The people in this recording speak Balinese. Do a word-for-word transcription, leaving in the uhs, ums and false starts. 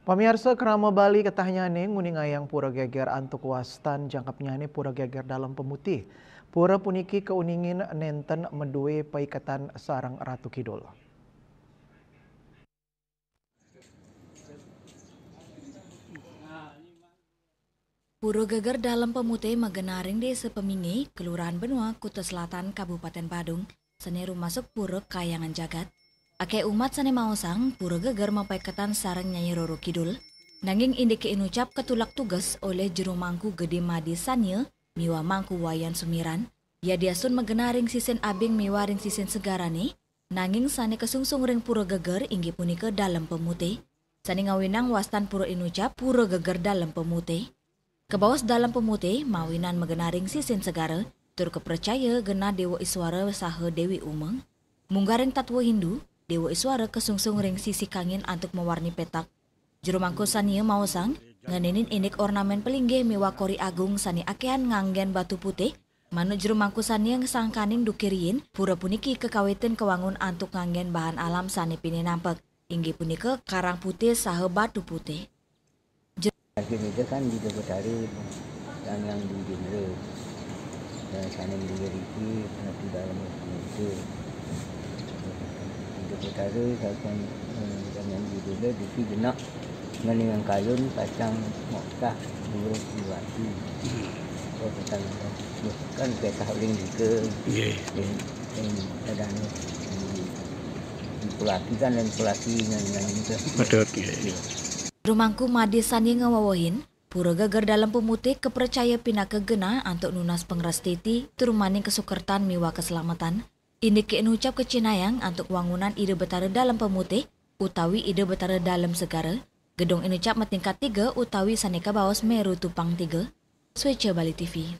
Pamiarsa, krama Bali ketahnyané nguningayang Pura Geger antuk wastan jangkepnyané Pura Geger Dalem Pemutih. Pura puniki kauningin nénten madué paiketan sareng Ratu Kidul. Pura Geger Dalem Pemutih magenaring Désa Peminggih, Kelurahan Benoa, Kuta Selatan, Kabupatén Badung, sané rumasuk pura kahyangan jagat. Akéh umat sané maosang, Pura Geger mapaiketan sareng Nyai Roro Kidul. Nanging indiké inucap katulak tugas olih Jero Mangku Gedé Madé Sania miwah Mangku Wayan Sumiran, yadiastun magenaring sisin abing miwah ring sisin segarané, nanging sané kasungsung ring Pura Geger inggih punika Dalem Pemutih. Sané ngawinang wastan pura inucap Pura Geger Dalem Pemutih. Kabaos Dalem Pemutih mawinan magenaring sisin segara, tur kapracaya genah Déwa Iswara saha Déwi Uma. Munggaring tatwa Hindu, Déwa Iswara kasungsung ring sisi kangin antuk mawarni petak. Jero Mangku Sania maosang, ngeninin indik ornamén palinggih miwah kori agung sané akéhan nganggén batu putih. Manut Jero Mangku Sania sangkaning duké riin, pura puniki kakawitin kawangun antuk nganggén bahan alam sané pinih nampek, inggih punika karang putih saha batu putih. Arti Ida kan Ida Betara, Sang Hyang Dewi Indra. Dan sané mriki Ratu Dalem Pemutih. Ida Betara saking, eh, Sang Hyang Dewi Indra dugi genah ngeningang kayun pacang moksah Guru Iwati. Oh, petang, kan petah uling juga. Nggih. Ing, ing, kadang, ing, ing pulaki kan, lain pulaki ngeningang itu. Medhot, nggih. Jero Mangku Madé Sania ngawewehin, Pura Geger Dalem Pemutih kapracaya pinaka genah antuk nunas pangrastiti tur maning kasukertan miwah kaselametan. Indiké inucap kacihnayang antuk wangunan Ida Betara Dalem Pemutih utawi Ida Betara Dalem Segara, gedung inucap matingkat tiga utawi sané kabaos Meru Tupang Tiga. Swéca Bali T V.